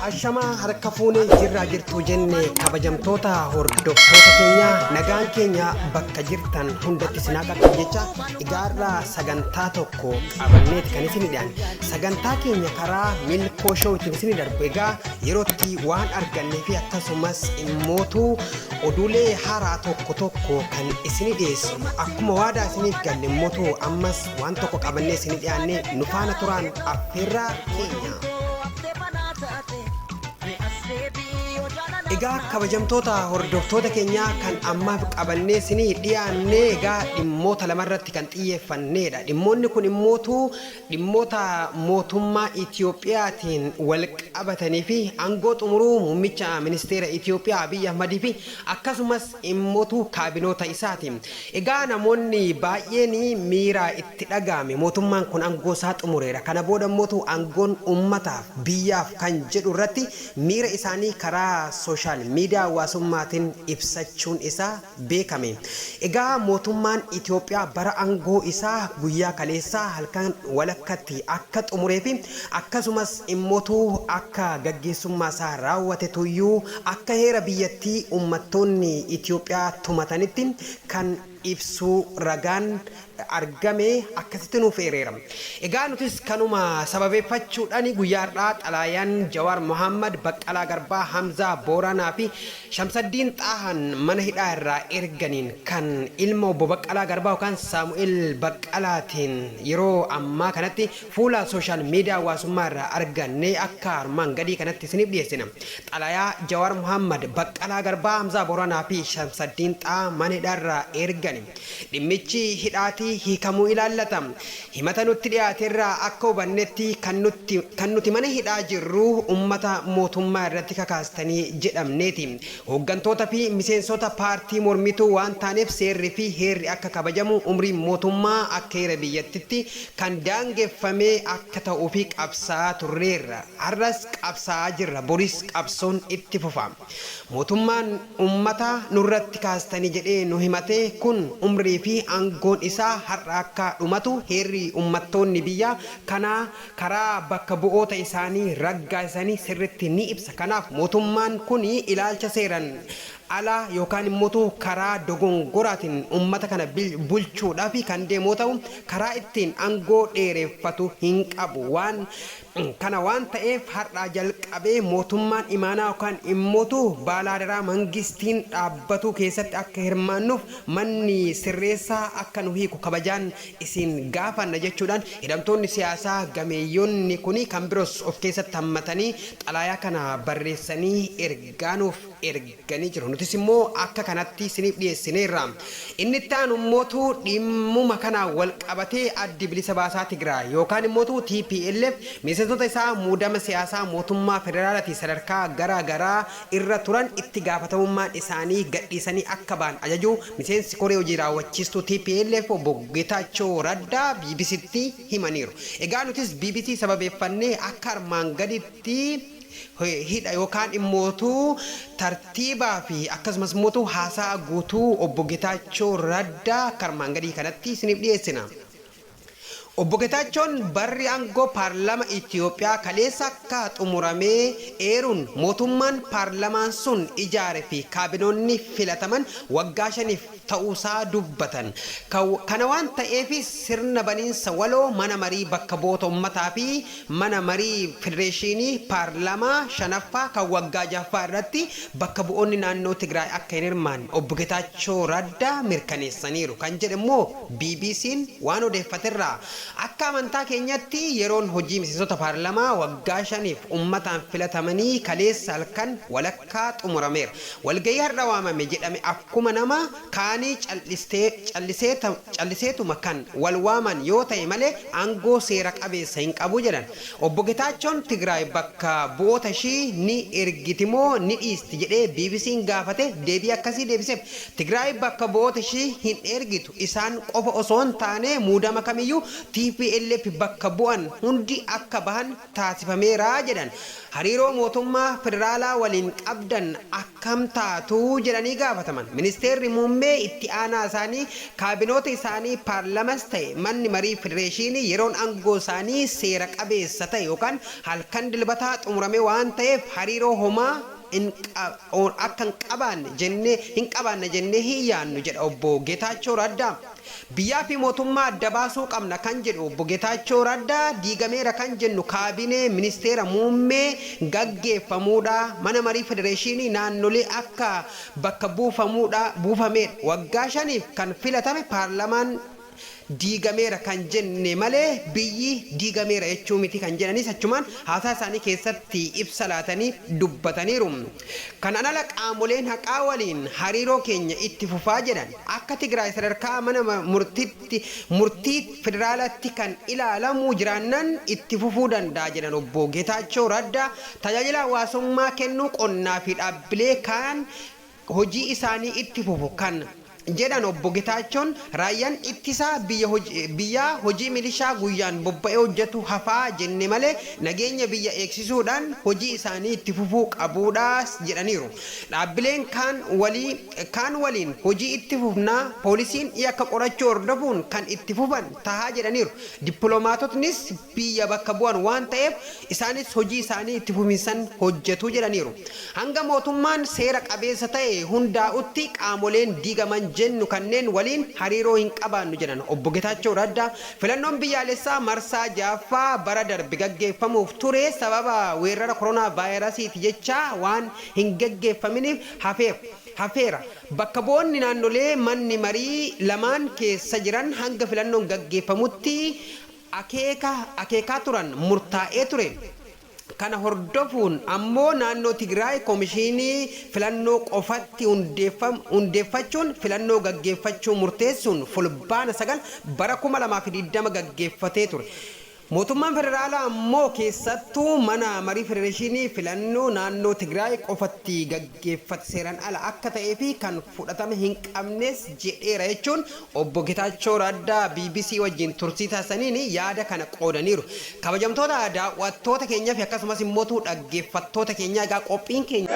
Ashamaa harka fuunee jirraa jirtuu jenne kabajamtoota hordoftoota keenya nagaan keenya bakka jirtan hundatti isin haa qaqqabu jecha egaarraa sagantaa tokko qabanneeti kan isin dhiyaanne sagantaa keenya karaa milkoo show ittiin isin darbu egaa yerootti waan argannee fi akkasumas immootu oduulee haaraa tokko tokko kan isin dhiyeessinu akkuma waadaa isiniif galle immootu ammas waan tokko qabannee isin dhiyaanne nu faana turaan affeerraa keenya. Egaa kabajamtoota hordoftoota keenyaa kan ammaaf qabannee isinii dhiyaanne egaa dhimmoota lamarratti kan xiyyeeffanneedha. Dhimmoonni kun immootu dhimmoota mootummaa Itiyoophiyaatiin wal qabatanii fi aangoo xumuruu muummicha ministeera Itiyoophiyaa Abiy Ahmadii fi akkasumas immootu kaabinoota isaati. Egaa namoonni baay'een miira itti dhaga'ame mootummaan kun aangoo isaa xumureera. Kana booda immootu aangoon uummataaf biyyaaf kan jedhu irratti miira isaanii karaa social media hawaasummaatiin ibsachuun isaa beekame. Egaa mootummaan Itiyoophiyaa bara aangoo isaa guyyaa kaleessaa halkan walakkatti akka xumuree fi akkasumas immootu akka gaggeessummaa isaa raawwatetuyyuu akka heera biyyattii uummattoonni Itiyoophiyaa tumatanitti kan ibsuu ragaan argame akkasitti nuuf eereera. Egaa nutis kanuma sababeeffachuudhaan guyyaa har'aa xalaayaan Jawaar Mohammad, Baqqalaa Garbaa, Hamzaa Booranaa fi Shamsaddiin Xaahan mana hidhaa irraa erganiin kan ilma obbo Baqqalaa Garbaa yookaan Saamu'eel Baqqalaatiin yeroo ammaa kanatti fuula social media hawaasummaa irraa arganne akka armaan gadii kanatti isiniif dhiyeessina. Xalayaa Jawaar Mohammad, Baqqalaa Garbaa, Hamzaa Booranaa fi Shamsaddiin Xaaha mana hidhaa irraa ergani. Dhimmichi hidhaatii hiikamuu ilaallata. Himata nutti dhiyaate irraa akka hubannetti kan nutti kan nuti mana hidhaa jirru ummata mootummaa irratti kakaastanii jedhamneeti. Hooggantoota fi miseensota paartii mormituu waan taaneef seerri fi heerri akka kabajamu umriin mootummaa akka heera biyyattitti kan daangeffame akka ta'uufi qabsaa'aa turreerra. Har'as qabsaa'aa jirra. Boris qabsoon itti fufa. Mootummaan ummata nurratti kaastani jedhee nu himate kun umrii fi aangoon isaa har'a akka dhumatu heerri ummattoonni biyya kanaa karaa bakka bu'oota isaanii raggaasisanii sirritti ni ibsa. Kanaaf mootummaan kun ilaalcha seeran ala yookaan immootu karaa dogongoraatiin ummata kana bulchuudhaaf kan deemu yoo ta'u karaa ittiin aangoo dheereffatu hin qabu. Waan Kana waan ta'eef har'aa jalqabee mootummaan imaanaa yookaan immootu baalaadaraa mangistiin dhaabbatuu keessatti akka hirmaannuuf manni sirreessaa akka nu hiiku kabajaan isin gaafanna jechuudhaan hidhamtoonni siyaasaa gameeyyonni kuni kan biroos of keessatti hammatanii xalaayaa kana barreessanii ergaa nuuf erganii jiru. Nutis immoo akka kanatti isiniif dhiyeessineerra. Inni itti aanu immootu dhimmuma kanaan wal qabatee Addi Bilisa Baasaa Tigraay yookaan immootu tplf miseensota isaa muudama siyaasaa mootummaa federaalaatiin sadarkaa gara garaa irra turan itti gaafatamummaan isaanii gadhiisanii akka ba'an ajajuu miseensi koree hojii raawwachiistuu tplf obbo Getaachoo Raddaa BBCtti himaniiru. Egaa nutis bbc sababeeffannee akka armaan gaditti hidha yookaan immootu tartiibaa fi akkasumas immootu haasa'a guutuu obbo Getaachoo Raddaa akka armaan gadii kanatti isiniif dhiyeessina. Obbo Getaachoon barri aangoo paarlama Itiyoophiyaa kaleessa akka xumuramee eeruun mootummaan paarlamaan sun ijaare fi kaabinoonni filataman waggaa shaniif ta'uusaa dubbatan. Kana waan ta'eefis sirna baniinsa waloo mana marii bakka bu'oota ummataa fi mana marii federeeshiinii paarlamaa 5ffaa kan waggaa 6ffaa irratti bakka bu'oonni naannoo Tigraay akka hin hirmaanne Obbo Getaachoo Raddaa mirkaneessaniiru kan jedhe immoo BBCn waan odeeffaterraa. Akka amantaa keenyatti yeroon hojii miseensota paarlamaa waggaa shaniif ummataan filatamanii kaleessa halkan walakkaa xumurameera. Walgahii har'a waamame jedhame akkuma nama kaanii calliseetuma kan wal waaman yoo ta'e malee aangoo seera qabeessa hin qabu jedhan. Obbo Getaachoon Tigraay bakka bu'oota ishii ni ergitimoo ni dhiisti jedhee BBCn gaafate deebii akkasii deebiseef. Tigraay bakka bu'oota ishii hin ergitu. Isaan qofa osoo hin taane muudama kamiyyuu TPLF bakka bu'an hundi akka bahan taasifameera jedhan. Hariiroo mootummaa federaalaa waliin qabdan akkam taatu jedhanii gaafataman. Ministeerri muummee, itti aanaa isaanii, kaabinoota isaanii, paarlamas ta'e manni marii federeeshinii yeroon aangoo isaanii seera qabeessa ta'e yookaan halkan Dilbataa xumurame waan ta'eef hariiroo homaa akka hin qabaanne jennee hin yaannu jedha obbo Geetaachoo Raddaa. Biyyaa fi mootummaa adda baasuu qabna kan jedhu obbo Geetaachoo Raddaa, diigameera kan jennu kaabinee ministeera muummee gaggeeffamuudha. Mana marii federeeshinii naannolee akka bakka buufamuudha buufameedha. Waggaa 5f kan filatame paarlamaan diigameera kan jenne malee biyyi diigameera jechuu miti kan jedhanis achumaan haasaa isaanii keessatti ibsa laatanii dubbataniiru. Kanaan ala qaamoleen haqaa waliin hariiroo keenya itti fufaa jedhan. Akka Tigraay sadarkaa mana murtiitti murtii federaalaatti kan ilaalamu jiraannan itti fufuu danda'a jedhan obbo Geetaachoo Raddaa. Tajaajila hawaasummaa kennuu, qonnaa fi dhaabbilee kaan hojii isaanii itti fufu kan jedhan obbo Getaachoon, raayyaan ittisaa biyyaa hojii milishaa guyyaan bobba'ee hojjetu hafaa jenne malee nageenya biyya eegsisuudhaan hojii isaanii itti fufuu qabuudhaas jedhaniiru. Dhaabbileen kaan waliin hojii itti fufnaa, poolisiin yakka qorachuu hordofuun kan itti fufan tahaa jedhaniiru. Dippiloomaatotnis biyya bakka bu'an waan ta'eef isaanis hojii isaanii itti fufinsan hojjetu jedhaniiru. Hanga mootummaan seera qabeessa ta'e hundaa'utti qaamoleen diigaman jennu kanneen waliin hariiroo hin qabaannu jedhan obbo Getaachoo Raddaa. Filannoon biyyaalessaa marsaa ja'affaa bara darbe gaggeeffamuuf ture sababa weerara koronaa vaayirasiiti jecha waan hin gaggeeffaminiif hafeera. Bakka bu'oonni naannolee manni marii lamaan keessa jiran hanga filannoon gaggeeffamutti akeeka akeekaa turan murtaa'ee ture. Kana hordofuun ammoo naannoo Tigraay koomishinii filannoo qofatti hundeeffachuun filannoo gaggeeffachuu murteessuun Fulbaana 9 bara 2020 gaggeeffatee ture. Mootummaan federaalaa ammoo keessattuu mana marii federeeshinii filannoo naannoo Tigraay qofatti gaggeeffate seeraan ala akka ta'ee fi kan fudhatama hin qabnes jedheera jechuun obbo Getaachoo Raddaa BBC wajjin turtii taasisaniin yaada kana qoodaniiru. Kabajamtoota daawwattoota keenyaa fi akkasumas immoo dhaggeeffattoota keenyaa, egaa qophiin keenya.